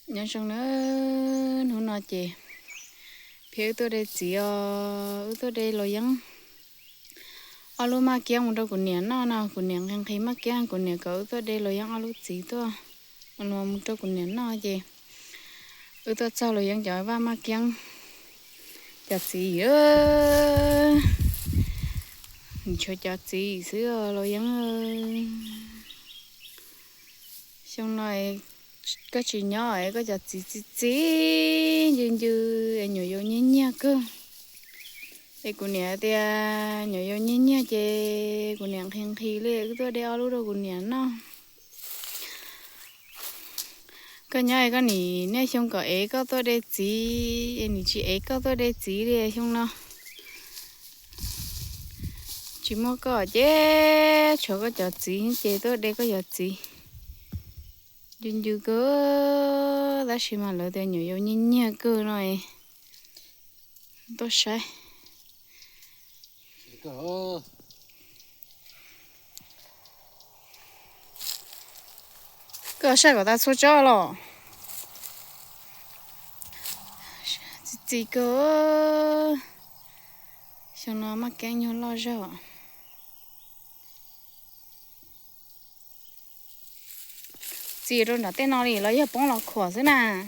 Nyob zoo na, hnub no ces peb wb tuaj de txiv os, wb tuaj de los yeeb. Ob lub maj kiab mus rau kuv niam noj no, kuv niam nqhis nqhis maj kiab, kuv niam kom wb tuaj de los yeeb ob lub txiv tuaj, mus rau kuv niam noj ces wb tuaj txog los yeeb cov vaj maj kiab, cov txiv, tshuav cov txiv xwb los yeeb. Xyoo no koj tsis nyob es koj cov txiv txi txiv ncw ncw es nyuam yaus nyiag nyiag kawg. Es kuv niam tias nyuam yaus nyiag nyiag ces kuv niam nqhis nqhis li wb tuaj de ob lub rau kuv niam noj. Koj nyob es koj nim niaj xyoo kom ev koj tuaj de txiv es nim tsis ev koj tuaj de txiv li xyoo no. Tsis muaj koj ces tshuav koj cov txiv ces tuaj de koj cov txiv. Ncw ncw kawg, tab sis mas lawv tias nyuam yaus nyiag nyiag kawg no es tuaj saib. Koj saib kom tas txhua tsob los. Txi txiv kawg. Xyoo no maj kiab nyuag loj zog. Txi rau nram tej no li los yog poob los khuam xwb na.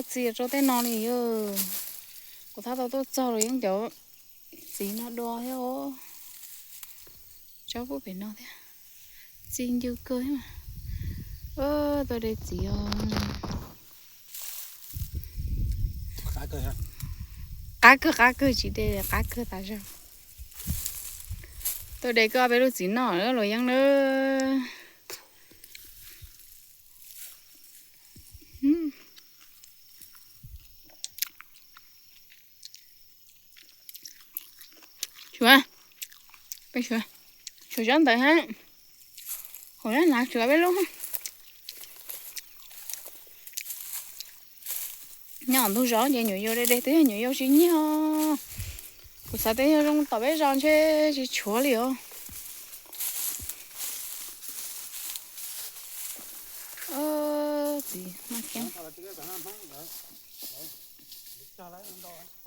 Txi rau tej no li. Kuv thab tau tuaj txog los yeeb cov txiv no dua thiab. Tsob pub pem no thiab. Txi ncw kawg thiab mas. Tuaj de txiv os. Qab kawg qab kawg tsis de qab kawg tas zog. Tuaj de koj peb lub txiv noj los yeeb na. Suav, peb suav, suav zov ntawd hab, hauv zab hnav suav peb lub. Nyob ntug zos ces nyuam yaus de de twb yog nyuam yaus tsis nyiag. Kuv xav tias yog zoo tom peb zos ntshe tsis tshuav li os. Txiv maj kiab.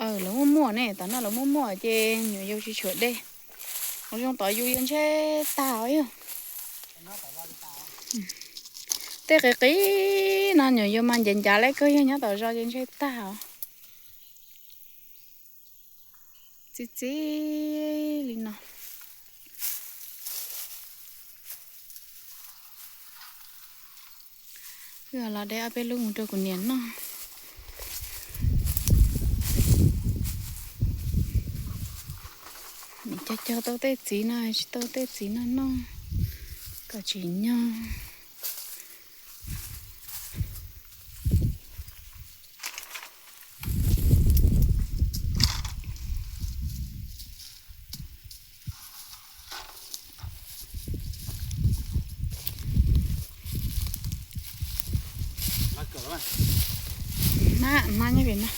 Lawv muaj muaj ne, tom no lawv muaj muaj ces nyuam yaus tsis tshuav de. Ua zoo tom yus yog ntshe tag os yog. Tej qis qis no nyuam yaus mas ncav ncav lawm kawg, yog nyob tom zos ces ntshe tag os. Txi txi li no. Wb los de ob peb lub mus rau kuv niam noj. Nim cog cog tau tej txiv no, tsis tau tej txiv no noj kom tsim nyog. Hmab, hmab nyob pem no.